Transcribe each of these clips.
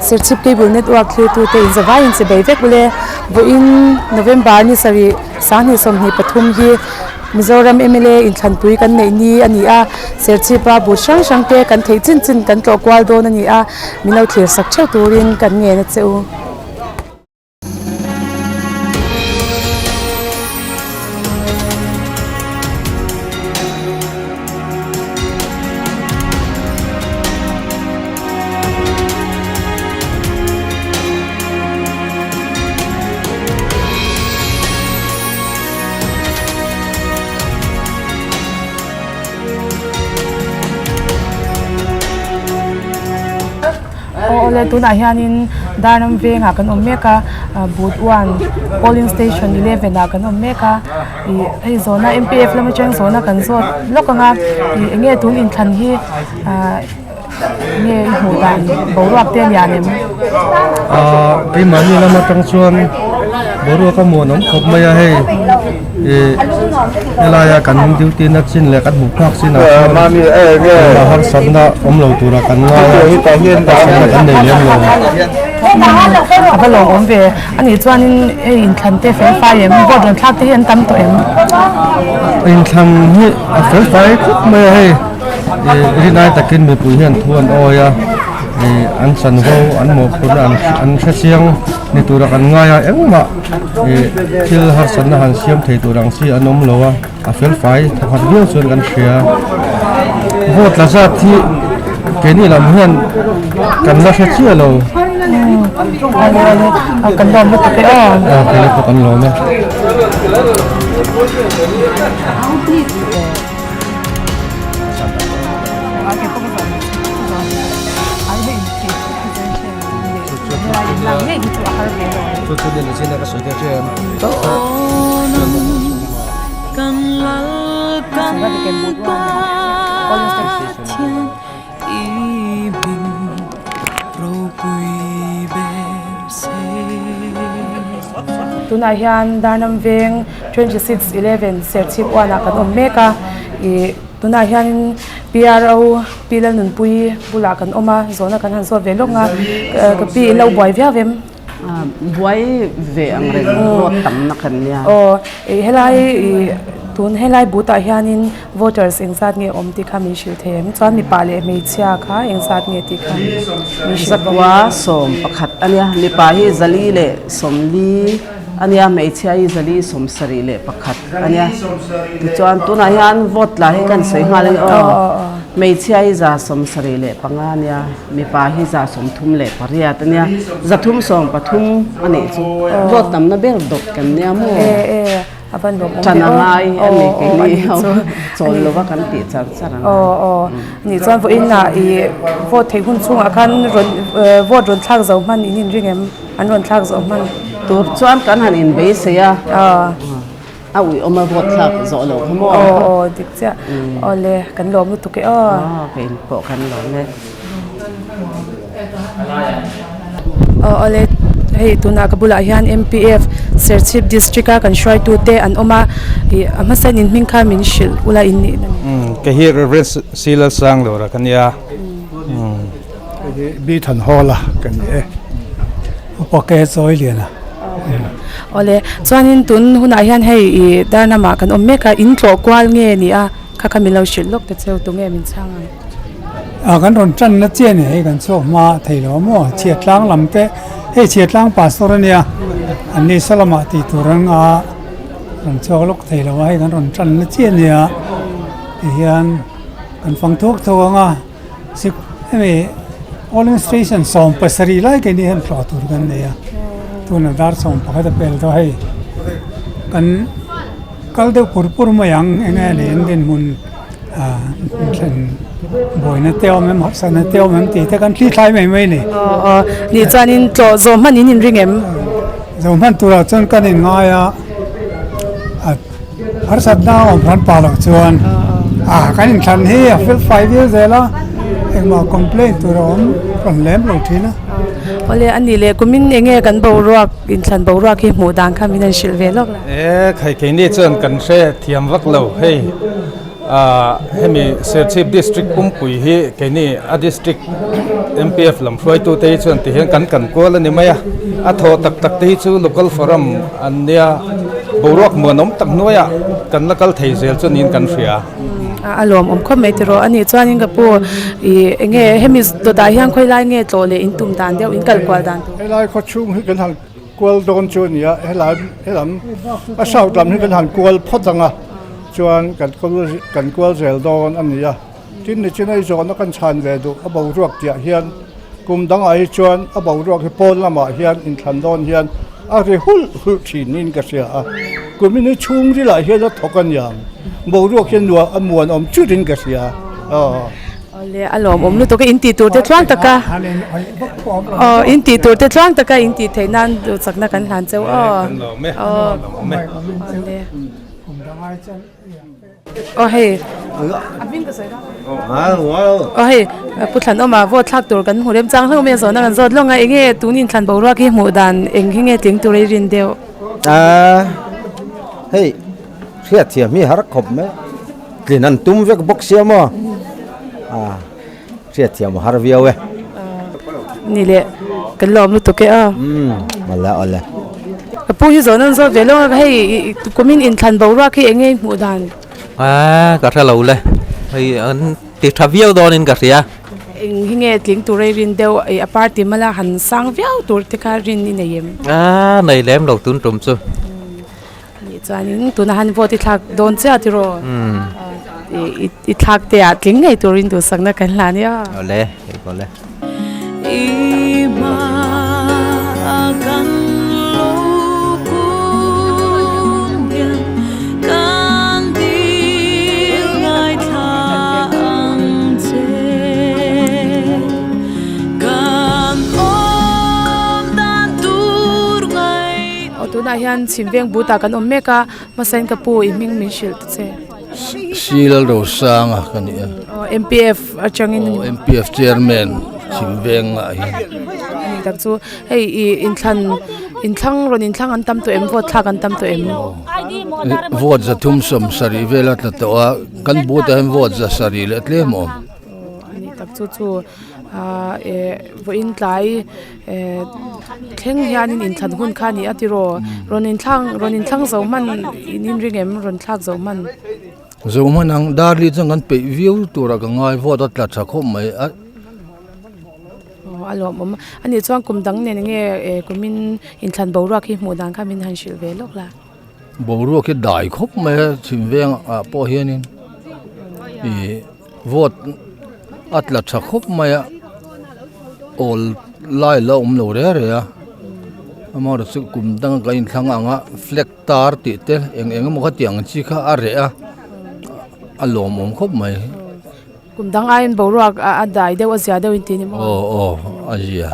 Serchhip Cable Network thlirtute in zavaiin che bei vek ule. Vawiin November ni sarih sanghnih 23 hi Mizoram mla inthlanpui kan neih ni a ni a, Serchhipa but hrang hrang te kan theih chin chin kan tlawh kual dawn a ni a, min lo thlir sak theuh turin kan ngen a che u. Aw awle tunah hianin Darnam vengah kan awm mek a booth one polling station 11 ah kan awm mek a ih hei zawhna M P F lam atang zawhna kan zawt lawk ang a ih eng nge tun inthlan hi ah nge i hmuh dan boruak te a lian em? Ahh keimahni lam atang chuan boruak a muanawm khawp mai a hei ih helaia kan duty na chin leh kan hmuh phak chinah chuan engmah harsatna awm lo tura kan ngai a harsatna kan nei lem lo. A va lawmawm ve anih chuanin hei inthlan te fel fai em vote rawn thlak te hi an tam tawh em? Inthlan hi a fel fai khawp mai a hei. Rinai takin mipui hian thu an awi a, an chanvo an mawhphurhna an hre chiang ni tura kan ngai a, engmah thil harsatna han siam thei tur ang chi an awm lo a, a fel fai thawkhat viau chuan kan hria. Vote la zat hi keini lam hian kan la hre chiah lo. Kan lawm lutuk e aw. Aw keini pawh kan lawm e. Tunah hian Darnam Veng 26 11 Serchhip 1 ah kan awm mek a ih tunah hianin PRO Pi Lalnunpuii bulah kan awm a zawhna kan han zawt ve lawk nga ka pi in lo buai viau em? Buai ve ang reng ruat tamna kan nia. Aw ih helai ih tun helai but ah hianin voters engzat nge awm tih kha min hrilh thei em? Chuan mipa leh hmeichhia kha engzat nge tih kha min hrilh bawk. Zakua 11 a nia, mipa hi zali leh 40 a nia, hmeichhia hi zali 71 a nia. Tichuan tunah hian vote tla hi kan sawi nghal a ni aw. Hmeichhia hi 75 a nia, mipa hi 38 a nia, 313 a nih chu. Vote tamna ber dawt kan nia maw? Ṭan a ngai a ni keini ho chawl lova kan tih char char a ngai. Nih chuan vawiinah i vote theih hun chhungah khan rawn vote rawn thlak zo hman in inring em? An rawn thlak zo hman. Tur chuan kan han inbeisei a. A uih awm a vote thlak zawh loh kha maw? Aw aw dik chiah. Aw le kan lawm lutuk e aw. Aw kei pawh kan lawm e. Aw aw le hei tunah ka bulah hian MPF Serchhip District a kan hruaitu te an awm a ih a hmasa in hming kha min hrilh ula in nih na ni. Kei hi Rev C Lalsanglura ka nia. Kei hi B Thanhawla ka ni e. Upa ke chawi lian a. Awle, chuanin tun hunah hian hei i Darnamah kan awm mek a, in tlawh kual nge ni a, kha kha min lo hrilh lawk ta cheu, tunge min chhang ang? A kan rawn tan na chian e, hei kan chhuak hma thei lo a maw, chhiatlang lam te, hei chhiatlang pastor a nia, an ni salamah tih tur an nga rawn chhuak lawk thei lo a, hei kan rawn tan na chian a nia, tihian kan fang thuak thuak ang a. Sik hemi polling station 17 lai keini hian tlawh tur kan nei a tuna dar 11 a pel tawh hei kan kal deuh pur pur mai ang eng nge ni an dinhmun ah thlen buaina te awm em hawsana te awm em tih te kan thli thlai mai mai a ni. Aw aw nih chuanin tlawh zawh hman in inring em? Zawh hman turah chuan kan inngai a. Harsatna a awm hran pah loh chuan a kan inthlan hi a fel fai viau zel a, engmah complaint tur a awm rawn lem lo thin a. Awle a nih leh kumin eng nge kan boruak inthlan boruak hi hmuh dan kha min han hrilh ve lawk la. E khai keini chuan kan hre thiam vak lo hei Hemi Serchhip District pumpui hi keini a District MPF lam hruaitute hi chuan tihian kan kan kual a ni mai a, a thaw tak tak te hi chu Local Forum an nia boruak muanawm tak hnuaiah kan la kal thei zel chu niin kan hria. A lawmawm khawp mai tiraw a nih chuanin ka pu ih eng nge hemi dawtah hian khawi lai nge tlawh leh in tum dan deuh in kal kual dan tur. Helai khawchhung hi kan han kual dawn chu a ni a, helai helam a south lam hi kan han kual phawt ang a chuan kan kan kual zel dawn a ni a, tin nichin a i zawhna kan chhan ve duh a boruak tihah hian kum dangah hi chuan a boruak hi pawn lamah hian inthlan dawn hian a ri hulh hulh thin niin ka hria a, kumin hi chhungrilah hian a thawk a niang boruak hian nuam a muanawm chutin ka hria aw. Awle a lawmawm lutuk a in tih tur te tluang taka aw in tih tur te tluang taka in tih theih nan duhchakna kan hlan cheu aw aw awle aw hei aw hei pu Thlanawma vote thlak tur kan hmu remchang hlauh mai a zawhna kan zawt lawng a enge tun inthlan boruak hi hmuh dan eng hi nge tling tur a i rin deuh. Hei hriatthiam hi har khawp mai. Tlin an tum vek bawk sia maw? A hriatthiam a har viau e. Ni leh kan lawm lutuk e aw. Umm awle awle. Ka pu hi zawn an zawt ve lawng a hei kumin inthlan boruak hi eng nge i hmuh dan? A ka hre lo le hei an ti tha viau dawnin ka hria. Eng hi nge tling tur ei rin deuh a party mala han sang viau tur te kha rin i nei em? A nei lem lo tun tum chu. Nih chuanin tunah han vote i thlak dawn chiah tiraw? I thlak te ah tling ngei turin duhsakna kan hlan nia. Awle, hei awle. Aw tunah hian chhimveng but ah kan awm mek a hmasain ka pu i hming min hrilh ta che. Silal Rosanga ka ni a. Aw MPF atangin. Aw MPF chairman chhimveng ah hian. Ani tak chu hei i inthlan inthlang rawn inthlang an tam tawh em vote thlak an tam tawh em. Vote 370 vel a tla tawh a kan but ah hian vote 700 leh tlem a awm. Aw ani tak chu chu ah eh vawiin tlai. Eh thleng hianin inthlan hun kha a ni a tiraw rawn inthlang rawn inthlang zo hman in inring em rawn thlak zo hman. Zo hman ang darli chuan kan peih viau tura ka ngai vote a tla tha khawp mai a. Aw a lawmawm a nih chuan kum dang nen nge eh kumin inthlan boruak hi hmuh dan kha min han hrilh ve lawk la. Boruak hi dai khawp mai a chhim veng ah pawh hianin ih vote a tla tha khawp mai a awl lai la awm lo reng reng a amaherawhchu chu kum danga kan inthlang ang a flag tar tih te eng eng emaw khatiang ang chi kha a reh a a lawmawm khawp mai. Kum dang aiin boruak a dai deuh a zia deuh in ti a ni maw? Aw aw a zia.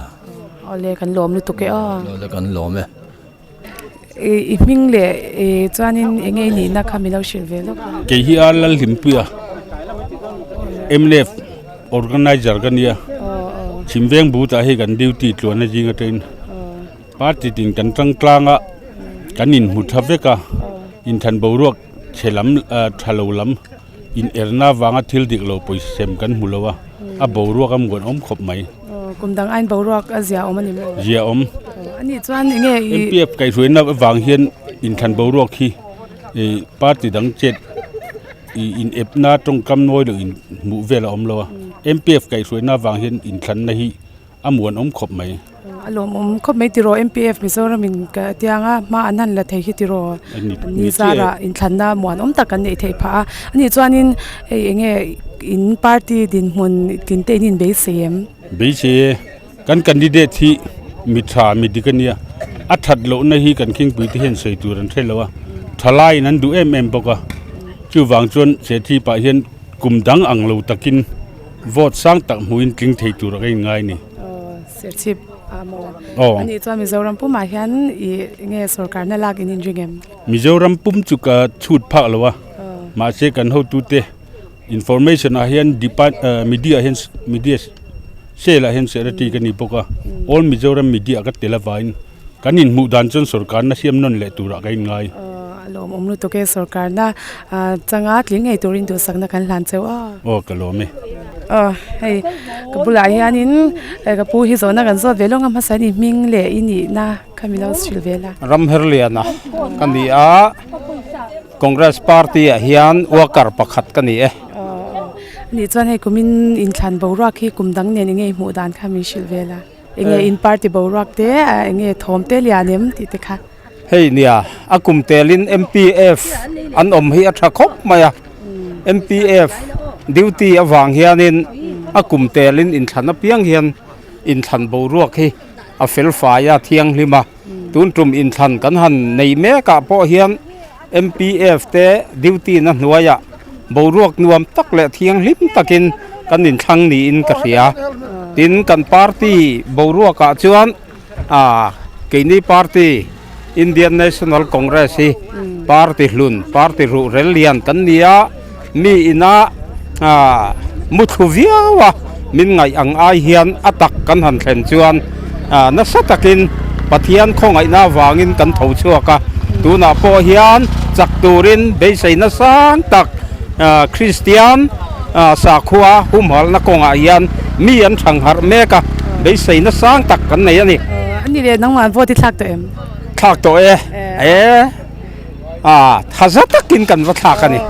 Awle kan lawm lutuk e aw. Awle kan lawm e. I hming leh chuanin eng nge i nihna kha min lo hrilh ve lawk a. Kei hi a Lalhlimpuia mnf organizer ka nia. Chhimveng butah hei kan duty tluan a zing atangin party tin kan tang tlang a, kan inhmu tha vek a, inthlan boruak chhe lam tha lo lam in erna avanga thil dik lo pawisa sem kan hmu lo a, a boruak a muan awm khawp mai. Kum dang aiin boruak a zia awm a ni maw? Zia awm. A nih chuan eng nge i. MPF kaihhruaina avang hian inthlan boruak hi party dang chet in epna tawngkam nawi loh in hmuh vel a awm lo a. MPF kaihhruaina avang hian inthlanna hi a muan awm khawp mai. A lawmawm khawp mai tiraw MPF Mizoram in ka tianga hma an han la thei hi tiraw ni zarah inthlanna muanawm tak kan neih theih phah a. A nih chuanin hei eng nge in party dinhmun tin te in inbeisei em? Beisei e, kan candidate hi mi tha mi dik a nia, a that lohna hi kan khingpui te hian sawi tur an hre lo a, thalaiin an duh em em bawk a, chuvang chuan Sethipah hian kum dang ang lo takin Vote sang tak hmuhin tling thei tur a ka inngai a ni. Serchhip a maw? Aw. Anih chuan Mizoram pumah hian i nge sorkarna lak in inring em? Mizoram pum chu ka chhut phak lo a, mahse kan hotute information ah hian depart media ah hian media cell ah hian secretary ka ni bawk a, all Mizoram media ka tel avangin kan inhmuh dan chuan sorkarna siam nawn leh turah ka inngai. Lawmawm lutuk e sorkarna changa tling ngei turin duhsakna kan hlan cheu a. Aw ka lawm e. Aw hei ka bulah hianin ka pu hi zawhna kan zawt ve lawng a hmasa ni hming leh i nihna kha min lo hrilh vel a. Ramherliana ka ni a, Congress party ah hian worker pakhat ka ni e. Anih chuan hei kumin inthlan boruak hi kum dang nen enge i hmuh dan kha min hrilh vel a. Enge in party boruak te enge thawm te lian em tih te kha. Hei nia, a kum telin MPF an awm hi a tha khawp mai a, MPF duty avang hianin a kum telin inthlan apiang hian inthlan boruak hi a fel fai a, thianghlim a. Tun tum inthlan kan han nei mekah pawh hian MPF te duty na hnuaiah boruak nuam tak leh thianghlim takin kan inthlang niin ka hria. Tin, kan party boruakah chuan A, keini party, Indian National Congress hi party hlun, party ruhrel lian kan ni a, mi ina muthlu viau a, min ngaih ang ai hian a tak kan han thlen chuan nasa takin Pathian khawngaihna avangin kan tho chhuak a, tunah pawh hian chak turin beiseina sang tak Kristian sakhua humhalhna kawngah hian mi an thangharh mek a, beiseina sang tak kan nei a ni. A ni leh nangmah vote i thlak tawh em? Thlak tawh e, e a tha za takin kan va thlak a ni.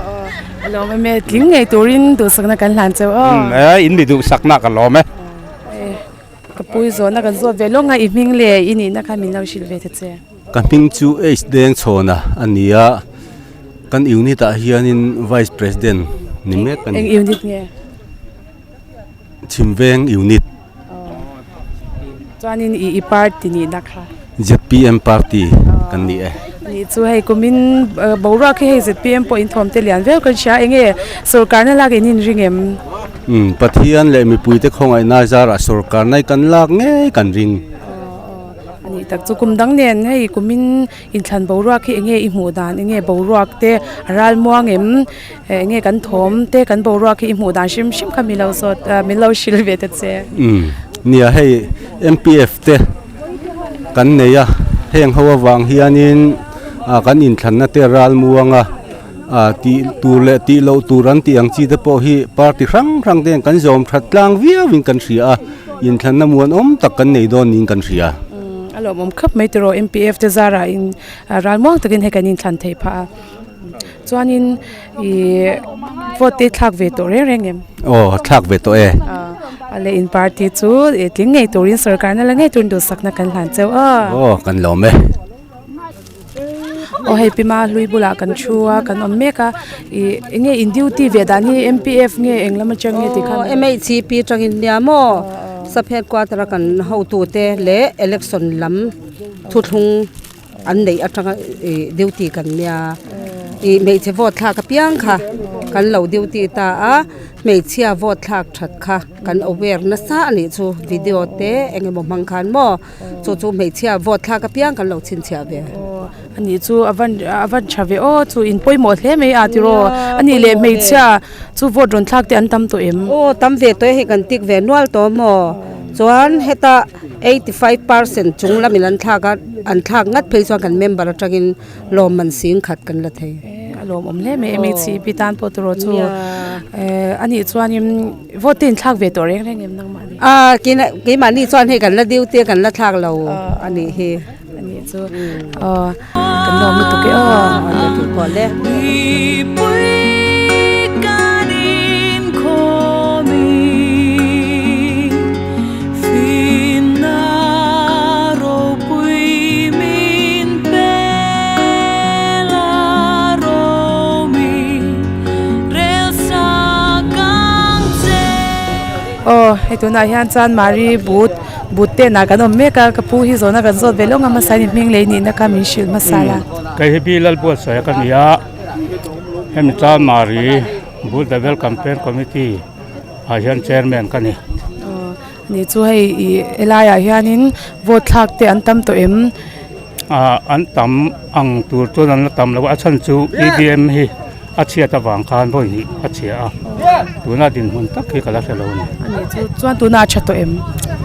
A lawm em e, tling ngei turin duhsakna kan hlan cheu aw. E, in mi duhsakna ka lawm e. Ka pui zawhna kan zawt ve lawng a, i hming leh i nihna kha min lo hrilh ve ta che. Ka hming chu H Dengchhawna a ni a, kan unit ah hianin Vice President ni mek a ni. Eng unit nge? Chhimveng unit. Chuanin i i party nihna kha? ZPM party kan ni e. Nih chu hei kumin boruak hi hei ZPM pawh inthawm te lian viau kan hria enge sorkarna lak in inring em? Umm Pathian leh mipuite khawngaihna zarah sorkarna hi kan lak ngei kan ring. A nih tak chu kum dang nen hei kumin inthlan boruak hi enge i hmuh dan enge boruak te a ral muang em enge kan thawm te kan boruak hi i hmuh dan hrim hrim kha min lo zawt min lo hrilh ve ta che. Umm nia hei MPF te kan nei a heng ho avang hianin ah kan inthlanna te ral muang a ah tih tur leh tih loh tur an tih ang chi te pawh hi party hrang hrang te hian kan zawm that tlang viau in kan hria a inthlanna muanawm tak kan nei dawn niin kan hria. A lawmawm khawp mai tiraw MPF te zarah in ral muang takin hei kan inthlan theih phah a chuanin Ih vote te thlak ve tawh reng reng em? Aw thlak ve tawh e. A leh in party chu ih tling ngei turin sorkarna la ngei turin duhsakna kan hlan cheu a. Aw kan lawm e. Aw hei Pima hlui bulah kan thu a kan awm mek a ih eng nge in duty ve dan hi MPF nge eng lam atang nge tih kha. Aw MHCP atangin nia maw sub headquarter a kan hotute leh election lam thuthlung an neih atanga ih duty kan nia ih hmeichhe vote thlak apiang kha kan lo duty ta a hmeichhia vote thlak that kha kan aware nasa a nih chu video te eng emaw hmang khan maw chu chu hmeichhia vote thlak apiang kan lo chhinchhiah ve. A nih chu a van a van tha ve aw chu in pawimawh hle mai a tiraw a nih leh hmeichhia chu vote rawn thlak te an tam tawh em? Aw tam ve tawh e hei kan tik ve nual tawh maw chuan heta 85 percent chung lamin an thlak a an thlak ngat phei chuan kan member atangin lawmman sing khat kan la thei. A lawmawm hle mai MHCP tan pawh tiraw chu a nih chuanin vote te in thlak ve tawh reng reng em nangmahni? A keimahni chuan hei kan la duty a kan la thlak lo a nih hi. A nih chu aw kan lawm lutuk e aw. Aw hei tunah hian chuan Mari but but ten ah kan awm mek a ka pu hi zawhna kan zawt ve lawng a hmasa in hming lei nihna kha min hrilh hmasa la. Kei hi Bi Lalbuatsaia ka ni a, hemi chuan Mari But Level Campaign Committee ah hian Chairman ka ni. Aw ni chu hei ih helaiah hianin vote thlak te an tam tawh em? Ah an tam ang tur chuan an la tam lo a, a chhan chu EVM hi a chhiat avang khan vawi hnih a chhia a, tuna dinhmun tak hi ka la hre lo a ni. A nih chu chuan tuna a tha tawh em?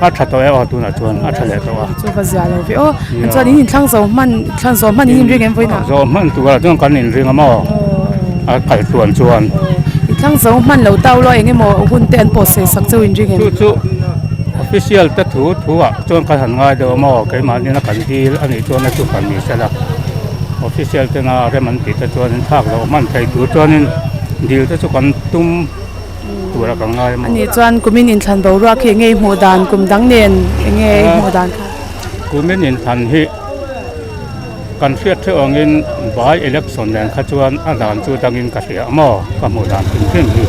A tha tawh e aw tunah chuan a tha leh tawh a. Chu va zia lo ve aw. Chuan in inthlang zo hman thlan zawh hman in inring em vawiinah? Zawh hman turah chuan kan inring a maw a kal tluan chuan. Inthlang zo hman lo tau lo eng emaw hun te an pawh sawi sak cheu inring em? Chu chu official te thu thu ah chuan kan han ngai deuh a maw keimahni na kan dil a nih chuan a chu kan ni sela official tena rem an tih te chuan thlak loh hman thei tur chuanin dil te chu kan tum. tura ka ngai maw? Ani chuan kumin inthlan boruak hi enge i hmuh dan kum dang nen enge i hmuh dan kha? Kumin inthlan hi kan hriat theuh angin by election nen kha chuan a dan chu dangin ka hria maw ka hmuh dan hrim hrim hi.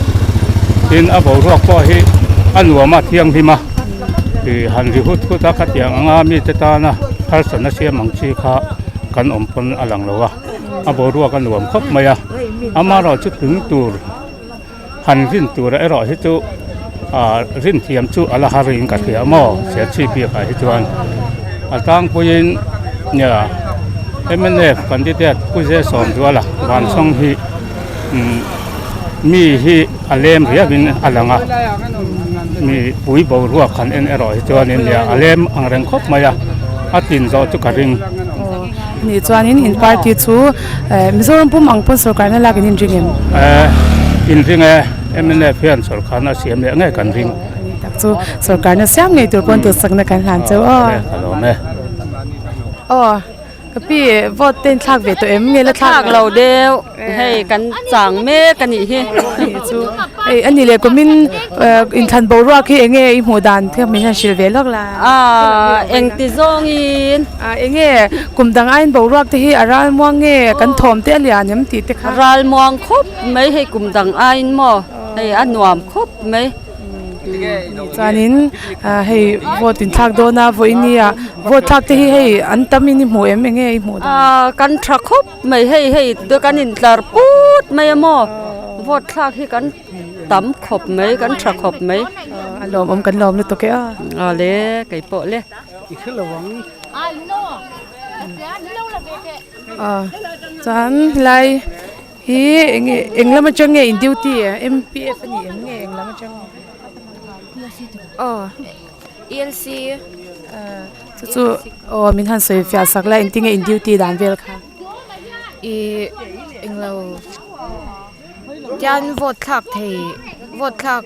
Tin a boruak pawh hi a nuam a thianghlim a ih han ri hut hut a khatiang anga mite tana harsatna siam ang chi kha kan awm pawn a lang lo a, a boruak a nuam khawp mai a, amaherawhchu tling tur. Han rin tura erawh hi chu ah rin thiam chu a la har in ka hria maw Serchhip biakah hi chuan a tlangpuiin nia mnf candidate Pu Zesawmzuala Vansawng hi umm mi hi a lem riauin a lang a mi pui boruak han en erawh hi chuanin nia a lem ang reng khawp mai a a tlin zawh chu ka ring. Nih chuanin in party chu Mizoram pum ang pawn sorkarna lak in inring em? Eh, inring e, mnf hian sorkarna siam leh ngei kan ring. Ani tak chu sorkarna siam ngei tur pawn duhsakna kan hlan cheu aw. Ka lawm e. Aw, ka pi vote te in thlak ve tawh em? Nge la thlak lo deuh, hei kan chang mek a nih hi. Ani chu, hei ani leh kumin inthlan boruak hi enge i hmuh dan te min han hrilh ve lawk la. Aaa, engti zawngin. A enge kum dang aiin boruak te hi a ral muang nge kan thawm te a lian em tih te kha. Ral muang khawp mai hei kum dang aiin maw hei a nuam khawp mai. Chuanin hei vote in thlak dawn a vawiin nia vote thlak te hi hei an tam in i hmu em enge i hmuh dan. A kan tha khawp mai hei hei kan intlar put mai a maw vote thlak hi kan tam khawp mai kan tha khawp mai. A lawmawm kan lawm lutuk e a. Awle keipawh le. Chuan helai hi eng eng lam atang nge in duty a M P F a ni em nge eng lam atang nge aw E L C chu chu aw min han sawi fiah sak la engtin nge in duty dan vel kha ih englo tian vote thlak thei vote thlak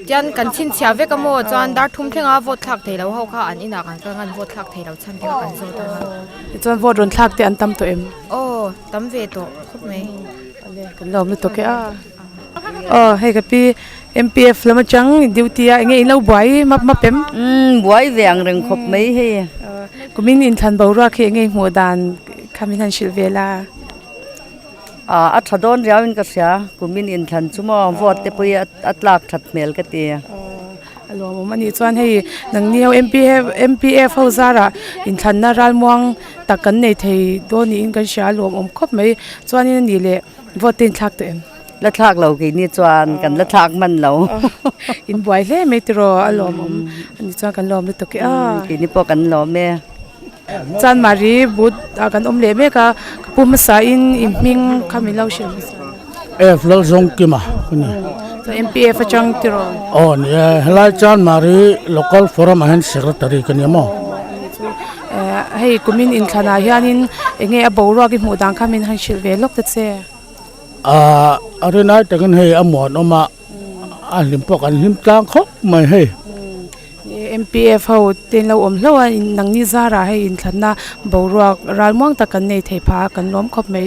tian kan chhinchhiah vek a maw chuan dar thum thlenga vote thlak thei lo ho kha an inah kan kal ngan vote thlak thei lo chhan te kha kan zawt a tichuan vote rawn thlak te an tam tawh em aw tam ve tawh khawp mai kan lawm lutuk e a aw hei ka pi M P F lam atang duty a enge in lo buai map map em umm buai ve ang reng khawp mai hei kumin inthlan boruak hi enge hmuh dan kha min han hrilh vel a. A tha dawn riau in ka hria, kumin inthlan chu maw vote te pawh hi a tlak that hmel ka ti. A lawmawm a nih chuan hei nangni ho M P F ho zarah inthlanna ralmuang tak kan nei thei dawn niin kan hria a lawmawm khawp mai. Chuanin a nih leh vote te inthlak tawh em? La thlak lo keini chuan kan la thlak hman lo. In buai hle mai tiraw a lawmawm a nih chuan kan lawm lutuk e a. Keini pawh kan lawm e. Chuan Mari but ah kan awm leh mek a, ka pu hmasa in i hming kha min lo hrilh hmasa. F Lalzawngkima ka ni. Chuan M P F atang tiraw? Aw ni e, helai chuan Mari Local Forum ah hian Secretary ka ni a maw? Hei kumin inthlan ah hianin enge a boruak i hmuh dan kha min han hrilh ve lawk ta che. Ahh a rinai takin hei a muanawm a, a hlim pawh kan hlim tlang khawp mai hei. M P F ho te an lo awm hlauh a nangni zarah hei inthlanna boruak ralmuang tak kan nei thei phah a kan lawm khawp mai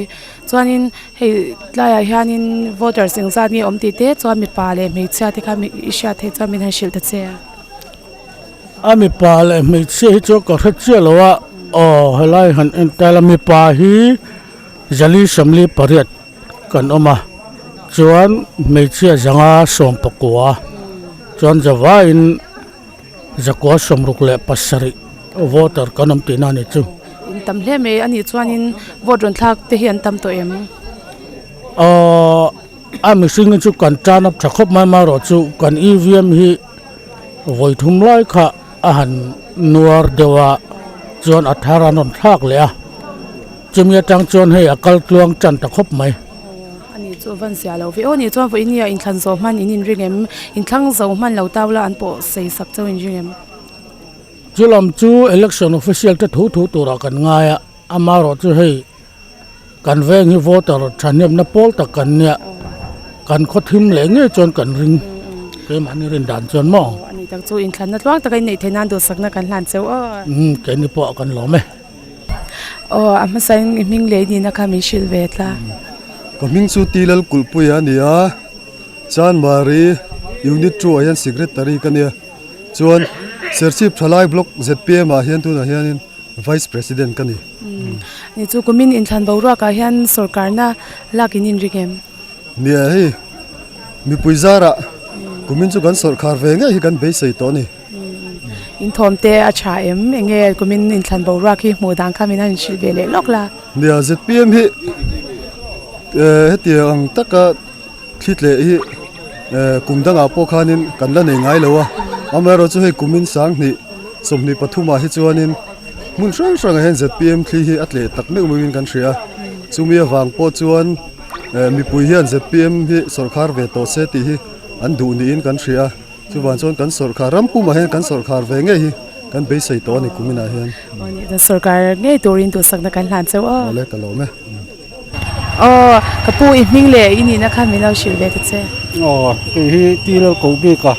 chuanin hei tlaiah hianin voters engzat nge awm tih te chuan mipa leh hmeichhia te kha i hriat theih chuan min han hrilh ta che a. A mipa leh hmeichhia hi chu ka hre chiah lo a aw helai han en ta ila mipa hi zali sawmli pariat kan awm a chuan hmeichhia zanga sawm pakua chuan zavaiin zakua sawmruk leh pasarih voter kan awm tihna a ni chu. In tam hle mai a nih chuanin vote rawn thlak te hi an tam tawh em? Aww a mihring hi chu kan tan up tha khawp mai amaherawh chu kan E_V_M hi vawi thum lai kha a han nuar deuh a chuan a thar an rawn thlak leh a. Chumi atang chuan hei a kal tluang tan ta khawp mai. Ani chu chu van zia lo ve aw ni chuan vawiin hi a inthlan zawh hman in inring em? Inthlang zo hman lo tau la an pawh sei sak chauh inring em? Chu lam chu election official te thu thu turah kan ngai a, amaherawh chu hei kan veng hi voter thahnemna pawl tak kan nia, kan khaw thim leh ngei chuan kan ring keimahni rin dan chuan maw. Aw ani tak chu inthlanna tluang taka inneih theih nan duhsakna kan hlan cheu aw. Umm keini pawh kan lawm e. Aw a hmasa in i hming leh i nihna kha min hrilh ve tla. Ka hming chu Tilal Kulhpui a ni a, Chanmari Unit 2 ah hian Secretary ka nia. Chuan Serchhip Thalai Block zpm ah hian tunah hianin Vice President ka ni. Ni chu kumin inthlan boruakah hian sorkarna lak in inring em? Nia hei mipui zarah kumin chu kan sawrkhar ve ngei hi kan beisei tawh a ni. In thawm te a tha em? Enge kumin inthlan boruak hi hmuh dan kha min han inhrilh ve leh lawk la. Nia zpm hi hetiang ang taka Thli tleh hi kum dangah pawh khanin kan la nei ngai lo a, amaherawhchu hei kumin sanghnih 23 ah hi chuanin hmun hrang hrangah hian zpm thli hi a tleh tak meuh meuhin kan hria a, chumi avang pawh chuan mipui hian zpm hi sawrkhar ve tawh se tih hi an duh niin kan hria a, chuvang chuan kan sawrkhar ram pumah hian kan sawrkhar ve ngei hi kan beisei tawh a ni kuminah hian. Sawrkhar ngei turin duhsakna kan hlan chauh aw. Awle ka lawm e. Aw, ka pu i hming leh i nihna kha min lo hrilh ve ta che. Aw, kei hi Tilal ko bik a,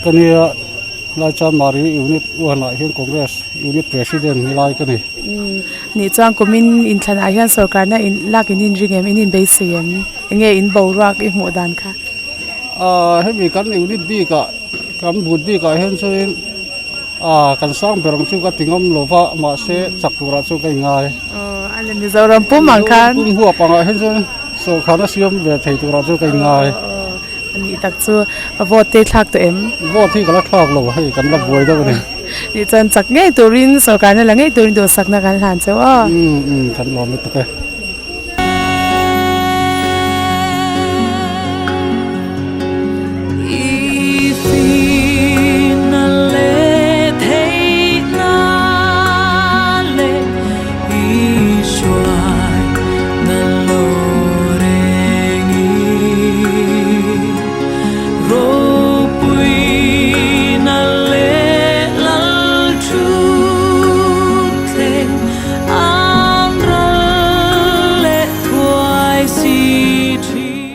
ka nia Laichanmari Unit one ah hian Congress Unit President ni lai ka ni. Umm, nih chuan kumin inthlanah hian sorkarna in lak in inring em, in inbeisei em? Enge in boruak i hmuh dan kha? Aw, hemi kan unit bikah, kan but bikah hian chuan Aaa kan sang ber ang chu ka ti ngam lo va, mahse chak turah chu ka ingai. Aw a la Mizoram pum ang khan. Mizoram pum huap angah hian chuan sawrkharna siam ve thei turah chu ka ingai. Aw a nih tak chu vote te thlak tawh em? Vote hi ka la thlak lo hei kan la buai deuh a ni. Nih chuan chak ngei turin sawrkarna la ngei turin duhsakna kan hlan chauh aw. Umm umm kan lawm lutuk e.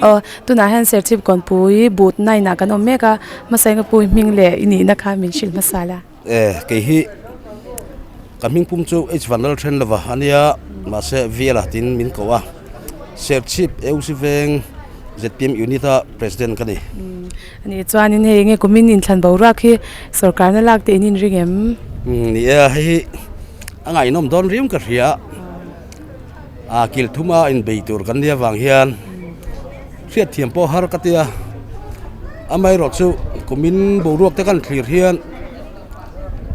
Aw tunah hian Serchhip Kawnpui but nine ah kan awm mek a hmasa in ka pu hming leh i nihna kha min hrilh hmasa la. E kei hi ka hming pum chu H Vanlal then lova a nia mahse Viala tiin min koh a Serchhip AUC veng zpm unit a president ka ni. Ani chuanin hei enge kumin inthlan boruak hi sorkarna lak te in inring em? Ni e, hei hi a ngaihnawm dawn riam ka hria a, kil thuma inbei tur kan nia vang hian hriatthiam pawh har ka tia, amaherawh chu kumin boruak te kan thlir hian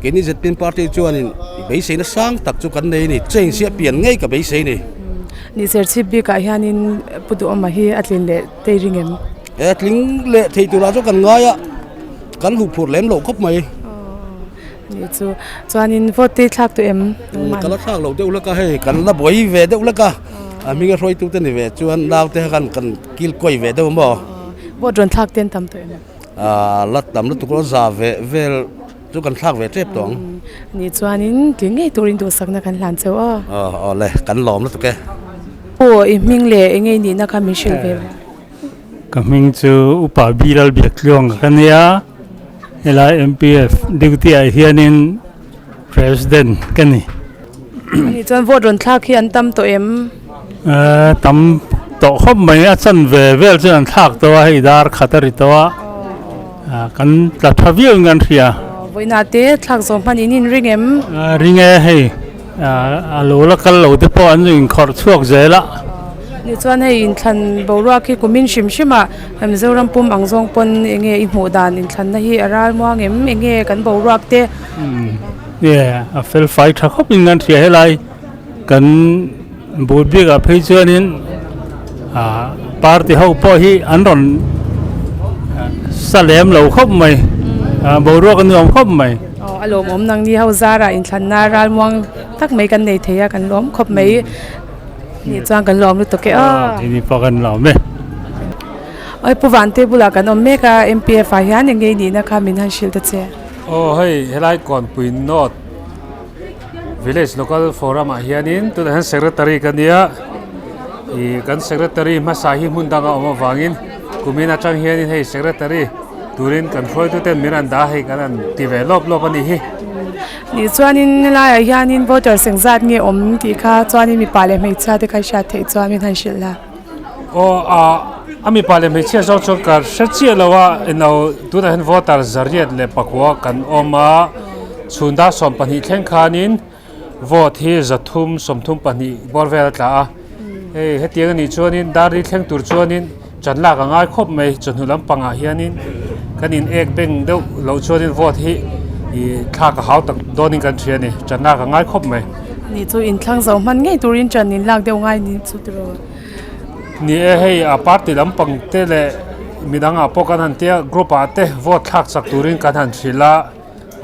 keini zpm party chuanin beiseina sang tak chu kan nei a ni, change hi a pian ngei ka beisei a ni. Ni Serchhip bikah hianin Pu Duhawma hi a tlin leh tei ring em? He tling leh thei turah chu kan ngai a, kan huh phur lem lo khawp mai. Ni chu, chuanin vote te thlak tawh em? Ka la thlak lo deuh lek a hei, kan la buai ve deuh lek a, a hminga hruaitu te ni ve chuan naute khan kan kil kawi ve deuh maw? Vote rawn thlak te an tam tawh em? La tam lutuk lo, za ve vel chu kan thlak ve tep tawh ang. Ni chuanin tling ngei turin duhsakna kan hlan cheu aw. Aw aw le, kan lawm lutuk e. Aw, i hming leh enge i nihna kha min hrilh ve. Ka hming chu Upa Bilal Biaktluang ka nia, helai MPF duty ah hianin President ka ni. Ani chuan vote rawn thlak hi an tam tawh em? Tam tawh khawp mai, a chan ve vel chuan an thlak tawh a, hei dar khat a ri tawh a, kan tla tha viau in kan hria. Vawiinah te thlak zawh hman in inring em? Ring e hei. A lo la kal lo te pawh an inkhawrh chhuak zel a. Ni chuan hei inthlan boruak hi kumin hrim hrim ah Mizoram pum ang zawng pawn enge i hmuh dan inthlanna hi a ral muang em enge kan boruak te. Nge a fel fai tha khawp in kan hria helai kan bul bik ah phei chuanin party ho pawh hi an rawn sa lem lo khawp mai boruak a nuam khawp mai. Aw a lawmawm nang ni ho zarah inthlanna ralmuang tak mai kan nei thei a kan lawm khawp mai ni chuan kan lawm lutuk e aw. Ni pawh kan lawm e. Oi Pu Vante bulah kan awm mek a, MPF ah hian eng nge i nihna kha min han hrilh ta che. Aw hei helai Kawnpui North Village Local Forum ah hianin tunah hian Secretary ka nia, ih kan Secretary hmasa hi hmun danga awm avangin kumin atang hianin hei Secretary turin kan hruaituten min rawn dah a hei kan han ti ve lawp lawp a nih hi. Nih chuanin helaiah hianin voters engzat nge awm tih kha chuanin mipa leh hmeichhia te kha i hriat theih chuan min han hrilh la. Aw ah a mipa leh hmeichhia zawk chuan ka hre chiah lo a eno tunah hian voter zariat leh pakua kan awm a chhun dar 12 thleng khanin vote hi 332 bawr vel a tla a hei hetiang anih chuanin dar ri thleng tur chuanin chan lak a ngai khawp mai chawhnu lampangah hianin kan in ek beng deuh loh chuanin vote hi ih thlak a hau tak dawnin kan hria a ni chan lak a ngai khawp mai. Ni chu inthlang zo hman ngei turin chan in lak deuh ngai ni chu tiraw. Ni e hei a party lampang te leh midang ah pawh kan han tia group ah te vote thlak chak turin kan han hrilh a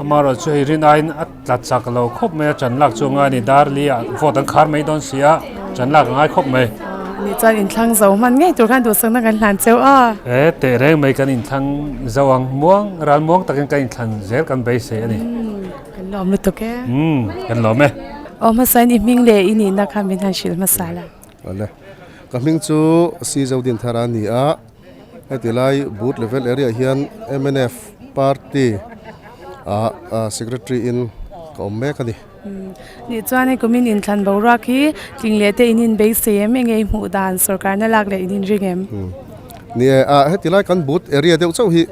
amaherawh chu hei rin aiin a tla chak lo khawp mai a chan lak chu a ngai a ni dar li ah vote an khar mai dawn si a chan lak a ngai khawp mai. Ni chuan inthlang zo hman ngei tur khan duhsakna kan hlan cheu a. E teh reng mai kan inthlang zo ang muang ral muang takin kan inthlan zel kan beisei a ni. Kan lawm lutuk e. Umm kan lawm e. Aw hmasain i hming leh i nihna kha min han hrilh hmasa la. Awle. Ka hming chu Si Zodin Thar a ni a, heti lai Booth Level Area hian mnf Party ah Secretary in ka awm mek a ni. Nih chuan hei kumin inthlan boruak hi tling leh te in inbeisei em enge i hmuh dan sorkarna lak leh in inring em? Ni e, heti lai kan Booth Area deuh chauh hi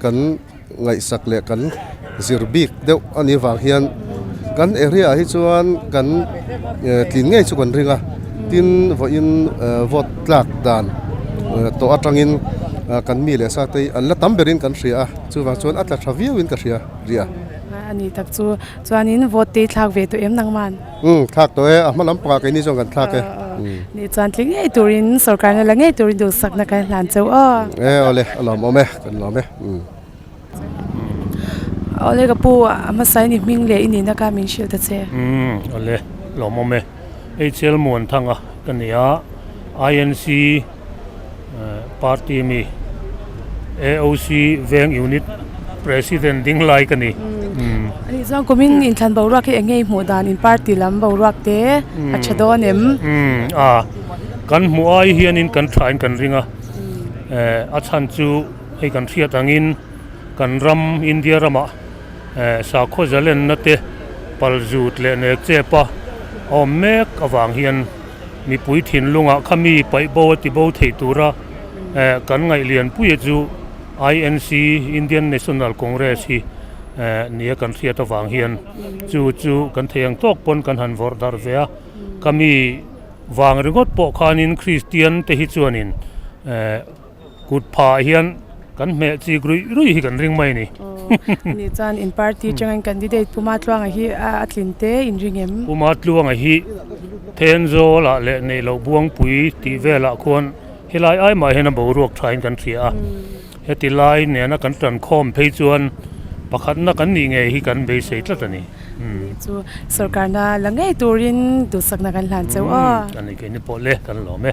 kan ngaihsak leh kan zir bik deuh a nih vang hian kan area ah hi chuan kan tlin ngei chu kan ring a tin vawiin vote tlak dan tawh atangin kan mi leh sa te hi an la tam berin kan hria a chuvang chuan a tla tha viauin ka hria rih a. A ni tak chu chuanin vote te i thlak ve tawh em nangman? Umm thlak tawh e a hma lam pangah keini zawng kan thlak e. Nih chuan tling ngei turin sorkarna la ngei turin duhsakna kan hlan cheu aw. E awle a lawmawm e kan lawm e. Awle ka pu a hmasa in i hming leh i nihna kha min hrilh ta che. Umm awle lawmawm e. HL Muanthanga ka ni a INC Party mi AOC Veng Unit President ding lai ka ni. Ani chuan kumin inthlan boruak hi eng nge i hmuh dan in party lam boruak te a tha dawn em? A kan hmuh ai hianin kan thain kan ring a, a chhan chu hei kan hriat angin kan ram India ramah sakhaw zalenna te palzut leh nek chep a awm mek avang hian Mipui thinlungah kha mi paih bo a ti bo thei tura kan ngaih lianpuia chu INC, Indian National Congress, hi nia kan hriat avang hian chu chu kan thei ang tawk pawn kan han vawrh darh ve a. Ka mi vang ringawt pawh khanin Kristian te hi chuanin Kut phah hian kan hmeh chik ruih ruih hi kan ring mai a ni. Ani chuan in party atangin candidate Pu Matluanga hi a tlin te in ring em? Pu Matluanga hi Thenzawl-ah leh Neihloh Buangpui tih velah khuan helai ai mah hian a boruak thain kan hria a. Heti lai nena kan tan khawm phei chuan pakhatna kan nih ngei hi kan beisei tlat a ni. Chu sorkarna la ngei turin duhsakna kan hlan cheu aw. Kan ei keini pawh le kan lawm e.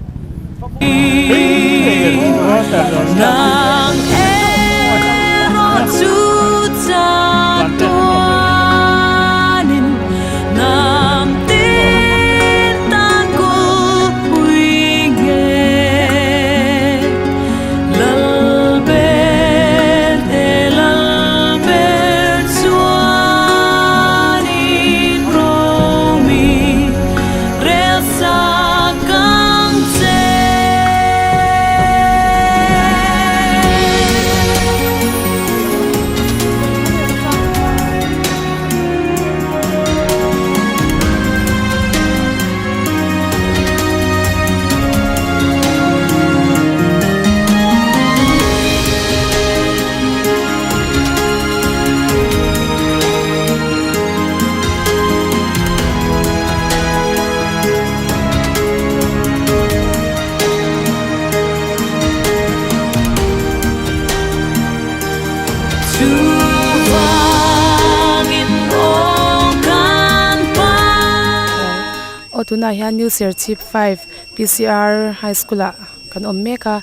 Aw tunah hian New Serchhip 5 PCR High School ah kan awm mek a.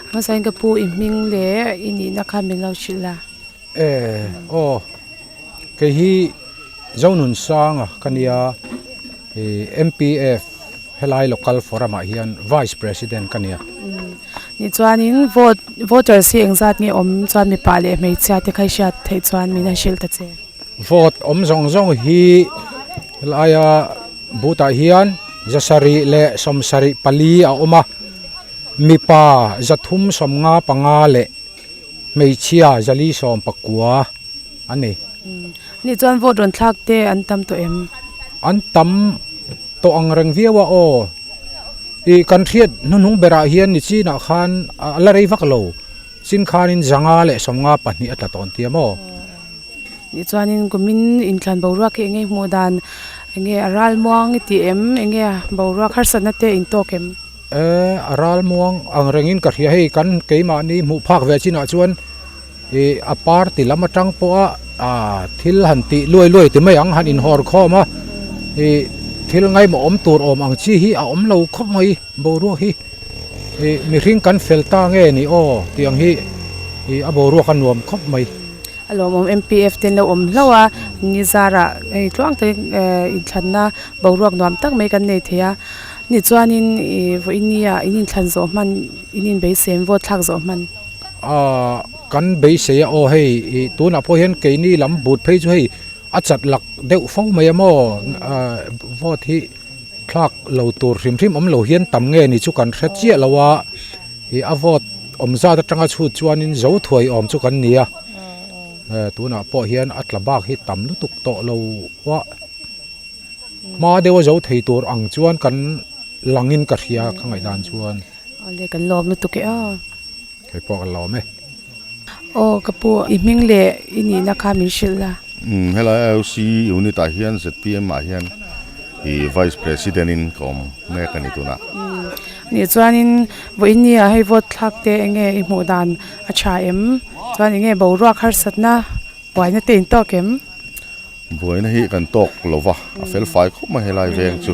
Hmasain ka pu i hming leh i nihna kha min lo hrilh a. E aw kei hi Zonunsanga ka nia ih MPF helai local forum ah hian vice president ka nia. Tichuanin vote voters hi engzat nge awm chuan mipa leh hmeichhia te kha i hriat theih chuan min han hrilh ta che. Vote awm zawng zawng hi helaia booth ah hian zasarih leh sawmsarih pali a awm a mipa 375 leh hmeichhia 419 a ni. Ni chuan vote rawn thlak te an tam tawh em? An tam tawh ang reng viau a aw. Ih kan hriat hnuhnung berah hian ni chinah khan a la rei vak lo. Chin khanin 552 a tla tawh an ti a maw? Ni chuanin kumin inthlan boruak hi enge hmuh dan enge a ral muang i tih em? Enge boruak harsatna te in tawk em? E, a ral muang ang rengin ka hria hei kan keimahni hmuh phak ve chinah chuan ih a party lam atang pawha ah thil han tih luai luai ti mai ang han inhawr khawm a ih thil ngaimawh awm tur awm ang chi hi a awm lo khawp mai boruak hi ih mihring kan fel ta nge ni aw tih ang hi ih a boruak a nuam khawp mai. A lawmawm MPF te an lo awm hlauh a ni zarah hei tluang takin inthlanna boruak nuam tak mai kan nei thei a ni chuanin ih vawinia in inthlan zawh hman in inbeisei vote thlak zawh hman. Aaa kan beisei a aw hei ih tunah pawh hian keini lam but phei chu hei a chat lak deuh fo mai a maw aaa vote hi thlak lo tur hrim hrim awm lo hian tam nge ni chu kan hre chiah lo a. Ih a vote awm zat atanga chhut chuanin zo thuai awm chu kan ni a, tunah pawh hian a tla bak hi tam lutuk tawh lo a, hma deuha zo thei tur ang chuan kan langin ka hria ka ngaihdan chuan. Awle kan lawm lutuk e aw. Kei pawh ka lawm e. Aw ka pu i hming leh i nihna kha min hrilh la. Umm helai IOC unit ah hian zpm ah hian ih vice president in ka awm mek a ni tunah. Umm nih chuanin vawiin ni ah hei vote thlak te enge i hmuh dan a tha em? Chuan enge boruak harsatna buaina te in tawk em? Buaina hi kan tawk lo va, a fel fai khawp mai helai veng chu.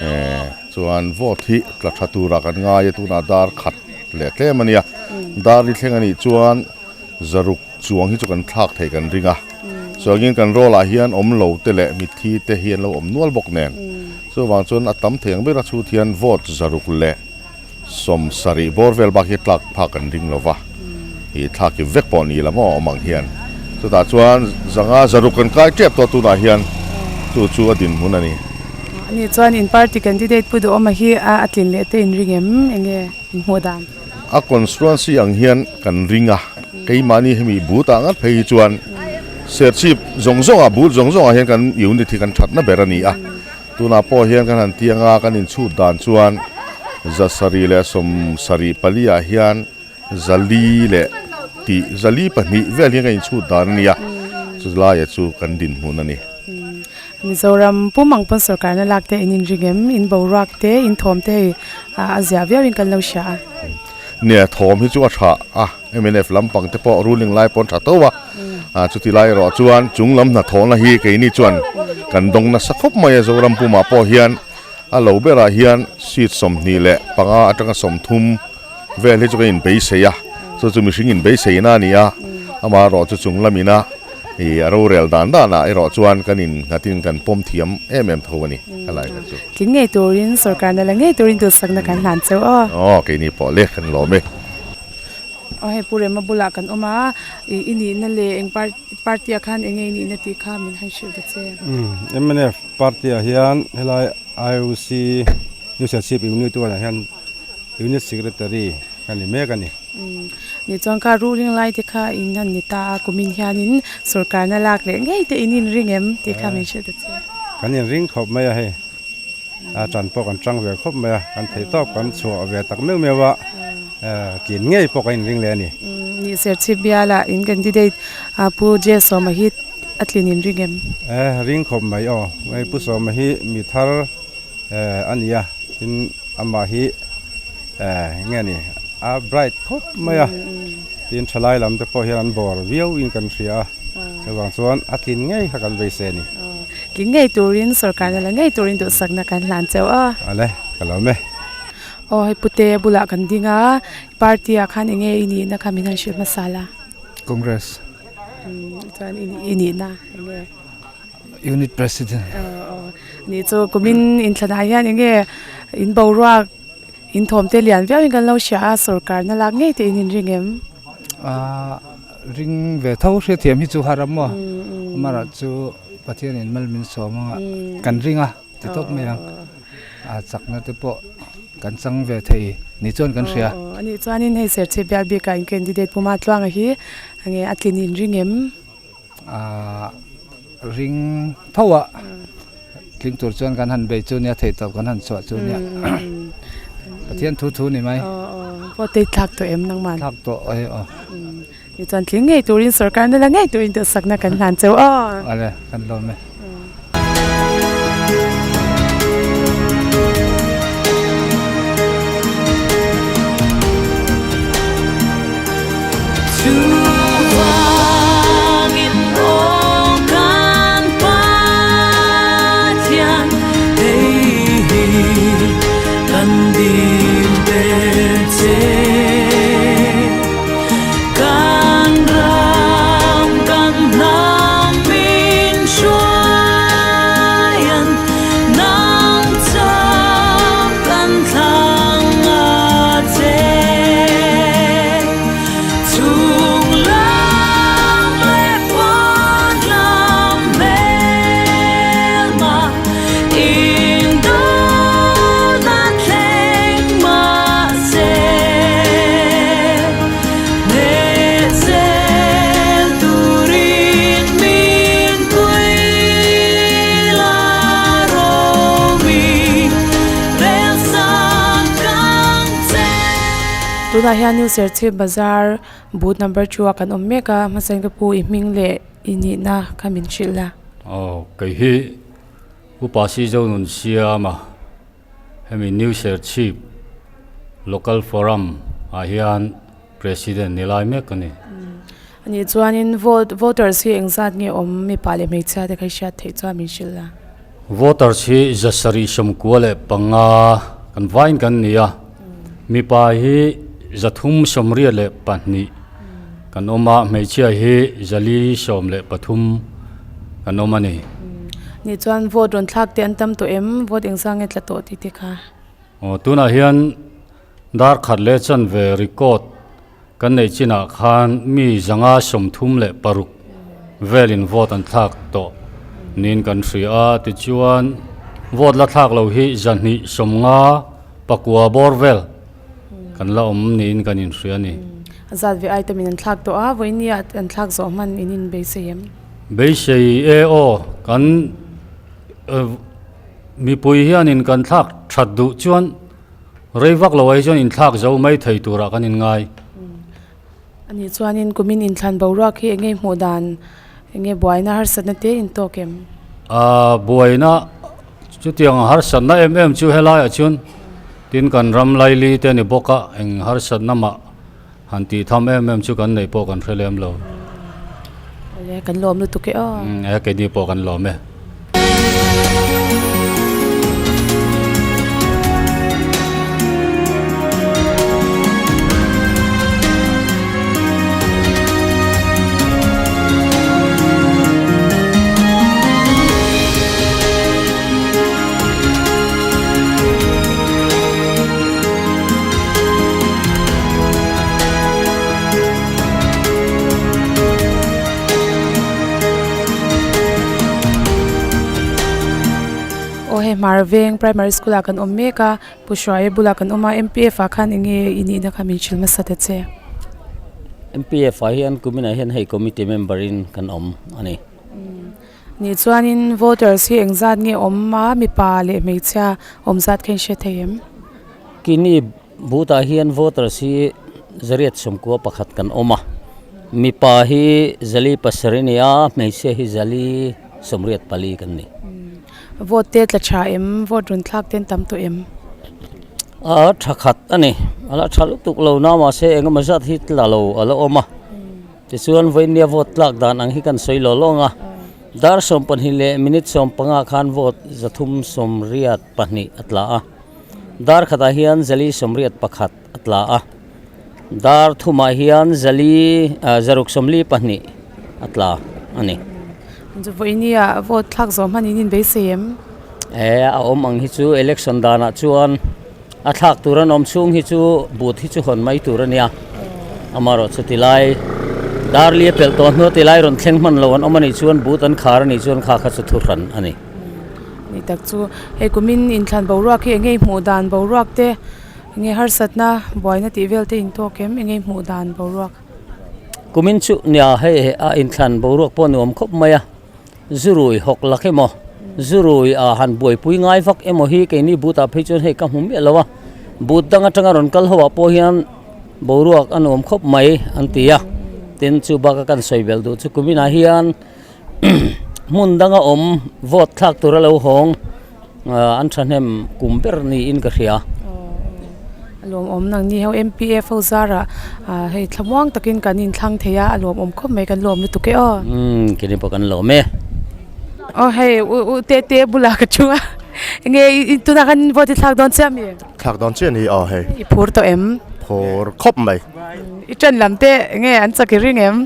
Eh chuan vote hi tla tha turah kan ngai a tunah dar khat leh tlem a nia. Dar ni thleng a nih chuan zaruk chuang hi chu kan thlak thei kan ring a. Chuangin kan roll ah hian awm lo te leh mitthi te hi an lo awm nual bawk nen. Chuvang chuan a tam thei ang ber a chhut hian vote 170 bawr vel bak hi tlak phak kan ring lo va, ih thlak ki vek pawh ni la maw awm ang hian. Chutah chuan zanga 600 kan kai tep tawh tunah hian chu chu a dinhmun a ni. Ani chuan in party candidate Pu Duhawma hi a tlin leh te in ring em? Enge in hmuh dan? A constituency ang hian kan ring a, keimahni hemi but ah ngat phei hi chuan Serchhip zawng zawng ah but zawng zawng ah hian kan unit hi kan thatna ber a ni a. Tunah pawh hian kan han tiang a, kan inchhut dan chuan 774 ah hian 400 leh tih 402 vel hian kan inchhut dan a nia, chu laia chu kan dinhmun a ni. Mizoram pum ang pawn sorkarna lak te in inring em? In boruak te, in thawm te hei a ziah viau in kan lo hria a. Nia, thawm hi chu a tha a. Mnf lampang te pawh ruling lai pawh an tha tho a, chuti lai erawh chuan chung lam hnathawhna hi keini chuan kan dawng nasa khawp mai a, Zoram pumah pawh hian a lo berah hian seat 25 atanga 30 vel hi chu kan inbeisei a, chu chu mihring inbeiseina a ni a, amaherawh chu chung lamina ih a rorel dan danah erawh chuan kan innghatin kan pawm thiam em em tho a ni helai kha chu. Tling ngei turin sorkarna la ngei turin duhsakna kan hlan cheu aw. Aw keini pawh le kan lawm e. Aw hei Pu Rema bulah kan awm a, ih i nihna leh eng party ah khan eng nge i nihna tih kha min han hrilh ta che. Mnf party ah hian helai IOC New Serchhip Unit one ah hian Unit Secretary ka ni mek a ni. Ni chuan kha ruling lai te kha in han ni ta a, kumin hianin sorkarna lak leh ngei te in inring em tih kha min hrilh ta che. Kan inring khawp mai a hei. A tan pawh kan tang ve khawp mai a, kan theih tawk kan chhuah ve tak meuh meuh a, kin ngei pawh kan inring leh a ni. Ni Serchhip biala in candidate Pu J Sawma hi a tlin inring em? E, ring khawp mai aw. Hei Pu Sawma hi mi thar a ni a, tin amah hi nge ni a bright khawp mai a, tin thalai lam te pawh hian an bawr viau in kan hria a, chuvang chuan a tlin ngei kha kan beisei a ni. Tling ngei turin sorkarna la ngei turin duhsakna kan hlan cheu a. Ale, ka lawm e. Aw hei pute bulah kan ding a party ah khan enge i nihna kha min han hrilh hmasa la. Congress. Umm chuan i i nihna enge. Unit President. Aw aw nih chu kumin inthlan ah hian enge in boruak in thawm te lian viau in kan lo hria a sorkar na lak ngei te in inring em? Aaa ring ve tho hriathiam hi chu har a maw amaherawh chu Pathian in mal min sawm anga kan ring a. Ti tawp mai ang. A chakna te pawh kan chang ve thei ni chuan kan hria. Aw anih chuanin hei Serchhip bial bikah in candidate Puma Tluanga hi enge a tlin in ring em? A ring tho a, tling tur chuan kan han bei chu nia theih tawp kan han chhuah chu nia. Pathian thu thu ni mai. Aw aw vote i thlak tawh em nangman? Thlak tawh e aw. Ni chuan tling ngei turin sorkar nula ngei turin duhsakna kan hlan cheu aw. Awle kan lawm e. Tunah hian New Serchhip Bazar booth number 2 ah kan awm mek a, hmasa in ka pu i hming leh i nihna kha min hrilh la. Aw kei hi Upa Sizonun Siama. Hemi New Serchhip Local Forum ah hian President ni lai mek a ni. Anih chuanin vote voters hi engzat nge awm mipa leh hmeichhia te kha i hriat theih chuan min hrilh la. Voters hi zasarih sawmkua leh panga kan vaiin kan ni a, mipa hi 382 kan awm a, hmeichhia hi 413 kan awm a ni. Nih chuan vote rawn thlak te an tam tawh em? Vote engzah nge tla tawh tih te kha? Aw tunah hian dar khat leh chanve record kan neih chinah khan mi 536 velin vote an thlak tawh niin kan hria a, tichuan vote la thlak lo hi 259 bawr vel kan la awm niin kan inhria a ni. A zat ve item in an thlak tawh a, vawinia an thlak zawh hman in inbeisei em? Beisei e aw, kan mipui hianin kan thlak that duh chuan rei vak lo ai chuan inthlak zo mai thei turah kan inngai. Anih chuanin kumin inthlan boruak hi enge hmuh dan, enge buaina harsatna te in tawk em? Aaa buaina chutiang harsatna em em chu helaiah chuan tin kan ram laili te a ni bawk a, eng harsatna mah Han tih tham em em chu kan neih pawh kan hre lem lo. Awle kan lawm lutuk e aw. Umm e keini pawh kan lawm e. Aw hei Hmar Veng Primary School ah kan awm mek a, Pu Hruaia bulah kan awm a, M_P_F ah khan eng nge i nihna kha min hrilh hmasa ta che? M_P_F ah hian kuminah hian hei committee member in kan awm a ni. Nih chuanin voters hi engzat nge awm a, mipa leh hmeichhia awm zat kha in hre thei em? Kini booth-ah hian voters hi 191 kan awm a, mipa hi 407 a ni a, hmeichhia hi 484 kan ni. Vote te tla tha em? Vote rawn thlak te an tam tawh em? A tha khat a ni, a la tha lutuk lo na mahse engemaw zat hi tla lo a la awm a. Tichuan vawinia vote tlak dan ang hi kan sawi law lawng a, dar 12 leh minute 15 khan vote 382 a tla a, Dar khatah hian zali 81 a tla a, dar thumah hian zali zaruk 42 a tla a ni. Chu vawinia vote thlak zawh hmanin inbeisei em? E, a awm ang hi chu election danah chuan a thlak tur an awm chhung hi chu booth hi chu hawn mai tur a nia. Amaherawh chu tilai dar li a pelh tawh hnu a tilai rawn thleng hman lo an awm a nih chuan booth an khar a nih chuan kha kha chu thu hran a ni. Ni tak chu hei kumin inthlan boruak hi eng nge hmuh dan boruak te eng nge harsatna buaina tih vel te intawk em eng nge hmuh dan boruak. Kumin chu nia hei a inthlan boruak pawh nuam khawp mai a. Zurui hawk lak emaw, zurui ah han buaipui ngai vak emaw hi keini boot ah phei chuan hei ka hmu miah lo a, boot dang atanga rawn kal ho ah pawh hian boruak a nuam khawp mai an ti a, tin chu bak a kan sawi belh duh chu kumin ah hian hmun danga awm vote thlak tur a lo hawng an thahnem kum ber niin ka hria. A lawmawm nang ni ho MPF ho zarah hei thlamuang takin kan inthlang thei a, a lawmawm khawp mai kan lawm lutuk e aw. Umm kini pawh kan lawm e. Aw hei u u te te bulah ka thu a, enge i tunah khan vote i thlak dawn chiah mi? Thlak dawn chiah ni aw hei. I phur tawh em? Phur khawp mai. I ṭan lam te enge an chak i ring em?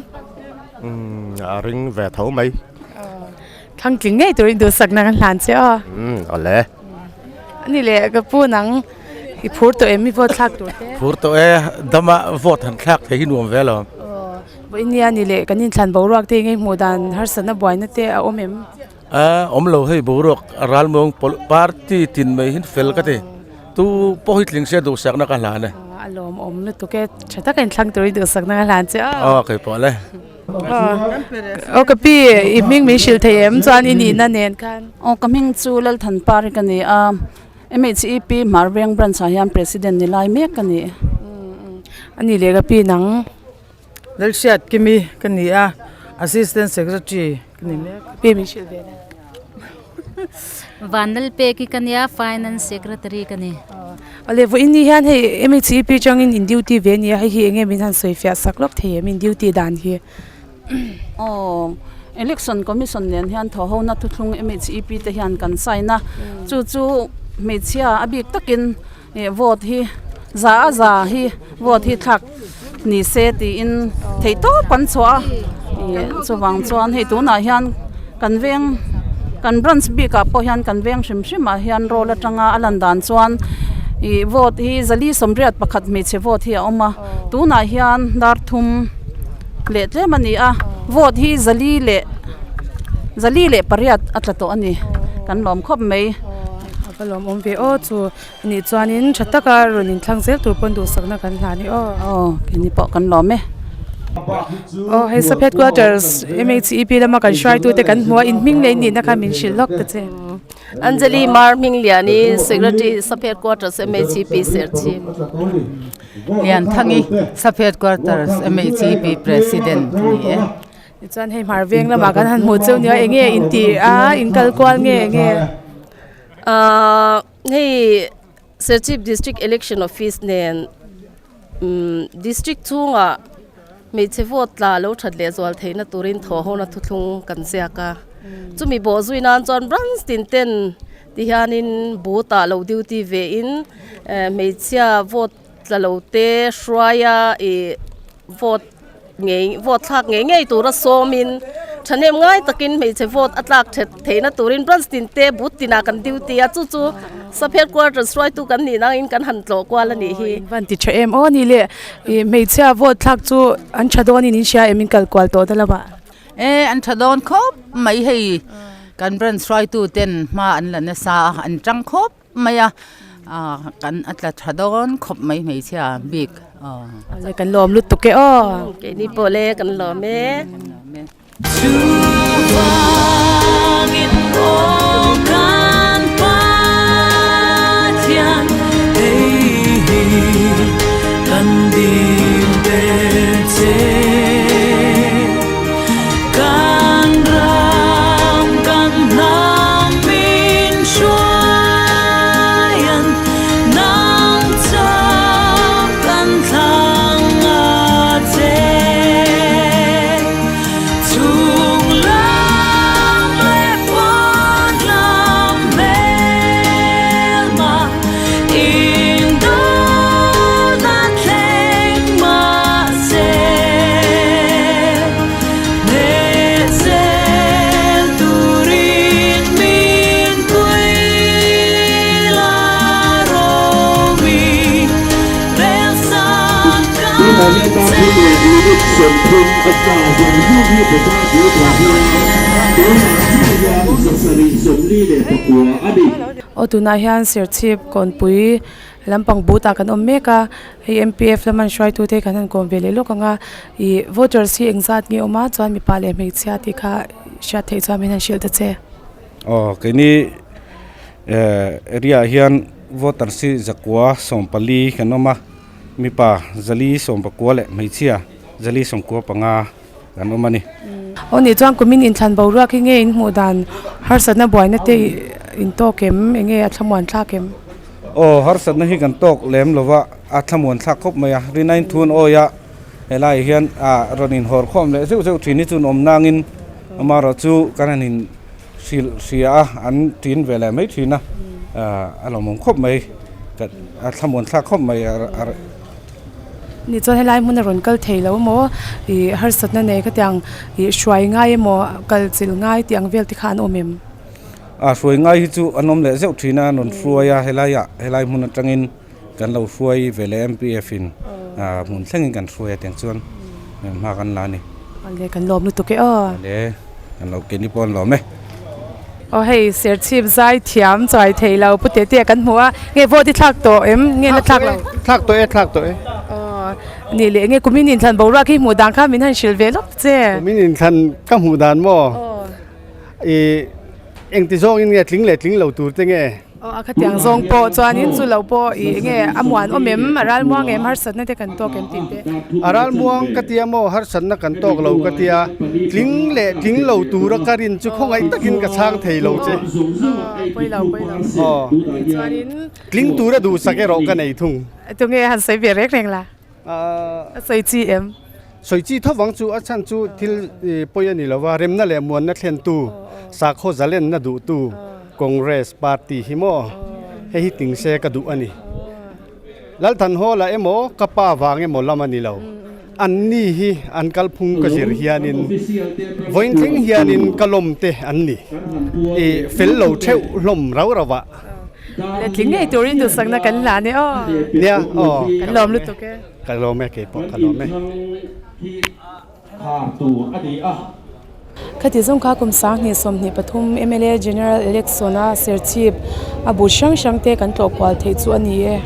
Umm a ring ve tho mai. Thlang tling ngei turin duhsakna kan hlan che aw. Umm awle. Ani leh ka pu nang i phur tawh em i vote thlak tur te? Phur tawh e, dama vote han thlak thei hi nuam ve lo. Aw, vawiin ani leh kan inthlan boruak te engei hmuh dan harsatna buaina te a awm em? A awm lo hei boruak a ralmuang party tin mai hi fel ka ti. Tu pawh hi tling se duhsakna ka hlan e. A lawmawm lutuk e, tha taka inthlang turin duhsakna ka hlan che aw. Aw keipawh le. Aw ka pi i hming min hrilh thei em chuan i nihna nen khan. Aw ka hming chu Lalthanpari ka ni a, MHEP Hmarveng branch ah hian president ni lai mek ka ni. A ni leh ka pi nang. Lalhriat Kimi ka ni a, assistant secretary ka ni mek. Pi min hrilh ve la. Vanlalpeki ka nia, finance secretary ka ni. Awle vawiin ni hian hei MHEP atangin in duty ve a nia, hei hi enge min han sawi fiah sak lawk thei em in duty dan hi? Aw, Election Commission nen hian thawhhona thuthlung MHEP te hian kan sign a, chu chu hmeichhia a bik takin vote hi za a za hi vote hi thlak ni se tiin theih tawp an chhuah a, ih chuvang chuan hei tunah hian kan veng kan branch bikah pawh hian kan veng hrim hrim ah hian roll atanga a lan dan chuan ih vote hi 481 hmeichhe vote hi a awm a tunah hian dar thum leh tlem a ni a vote hi zali leh 408 a tla tawh a ni kan lawm khawp mai. A va lawmawm ve aw chu anih chuanin tha taka rawn inthlang zel tur pawn duhsakna kan hlan i aw. Aw keini pawh kan lawm e. Aw hei sub headquarters MHEP lama kan hruaitute kan hmu a in hming leh in nihna kha min hrilh lawk ta che. Anjali Mar Hmingliani Secretary Sub Headquarters MHEP Serchhip. Lianthangi Sub Headquarters MHEP President ni e. Tichuan hei hmar veng lamah kan han hmuh cheu nia enge in tih a in kal kual nge enge? Ahh hei Serchhip District Election Office nen umm District chhungah hmeichhe vote tla lo that leh zual theihna turin thawhhona thuthlung kan ziak a, chumi bawh zui nan chuan branch tin ten ti hianin booth ah lo duty ve in hmeichhia vote tla lo te hruaia ih vote ngei vote thlak ngei ngei tura sawmin thahnem ngai takin hmeichhe vote a tlak that theihna turin branch tin te booth tinah kan duty a chu chu sub headquarters hruaitu kan nih nangin kan han tlawh kual a nih hi. Van ti tha em aw ni le ih hmeichhia vote thlak chu an tha dawnin in hria em in kal kual tawh ta lama. E an tha dawn khawp mai hei kan branch hruaitu ten hma an la nasa a an tang khawp. mai a ah kan a tla tha dawn khawp mai hmeichhia bik aw. Awle kan lawm lutuk e aw. Keini pawh le kan lawm e. Chuvangin aw kan Pathian hei hi kan dil ber che. Kan ram kan hnam min hruaian nang chauh kan thlang a che. Chung lam leh pawn. Aw tunah hian Serchhip kawnpui lampang but ah kan awm mek a hei M_P_F lama an hruaitu te kan han kawm ve leh lawk ang a ih voters hi engzat nge awm a chuan mipa leh hmeichhia tih kha hriat theih chuan min han hrilh ta che. Aw keini eh area ah hian voters hi zakua sawmpali kan awm a mipa zali sawmpakua leh hmeichhia zali sawmkua panga kan awm a ni. Aw nih chuan kumin inthlan boruak hi nge in hmuh dan harsatna buaina te in tawk em enge a thlamuan thlak em? Aw harsatna hi kan tawk lem lo va a thlamuan thlak khawp mai a Rinain thun awi a helaiah hian ah rawn inhawr khawm leh zeuh zeuh thin hi chu an awm nangin amaherawh chu kan han in hrilh hria a an tin ve leh mai thin a ah a lawmawm khawp mai a thlamuan thlak khawp mai a. Ni chuan helai hmun a rawn kal thei lo maw ih harsatna nei khatiang ih hruai ngai emaw kal chilh ngai tih ang vel te kha an awm em? A hruai ngai hi chu an awm leh zeuh thin a an rawn hruai a helai ah helai hmun atangin kan lo hruai ve leh M_P_F in ah hmun thlengin kan hruai a tiang chuan hma kan la a ni. Awle kan lawm lutuk e aw. Awle kan lo keini pawh an lawm e. Aw hei Serchhip zai thiam chuai thei lo Pu Tetea kan hmu a, nge vote i thlak tawh em? Nge la thlak lo? Thlak tawh e, thlak tawh e. Aw nih leh nge kumin inthlan boruak hi hmuh dan kha min han hrilh ve lawk che. Kumin inthlan ka hmuh dan maw? I engti zawngin nge tling leh tling lo tur te nge? Aw a khatiang zawng pawh chuanin chu lo pawh ih enge a muan awm em a ral muang em harsatna te kan tawk em tih te. A ral muang ka tia maw harsatna kan tawk lo ka tia tling leh tling lo tura ka rin chu khawngaih takin ka chhang thei lo che. Aw pawi lo pawi lo. Aw chuanin tling tura duhsak erawh ka nei thung. Tunge han sawi ve rek reng la? A sawi chi em? Sawi chi tho vang chu a chhan chu thil pawi a ni lo va, remna leh muanna thlentu, sakhaw zalenna duhtu Congress party hi maw hei hi ting se ka duh a ni. Lalthanhawla emaw ka pa vang emaw lam a ni lo. Anni hi an kalphung ka zir hianin vawiin thleng hianin ka lawm te an ni. I fel lo theuh hlawm rau rau ah. Letling ngei turin duhsakna kan hlan e aw. Nia aw. Kan lawm lutuk e. Ka lawm e keipawh ka lawm e. Khati zawng kha kum 20 23 mla General Election a Serchhip a bu hrang hrang te kan tlawh kual theih chu a ni e.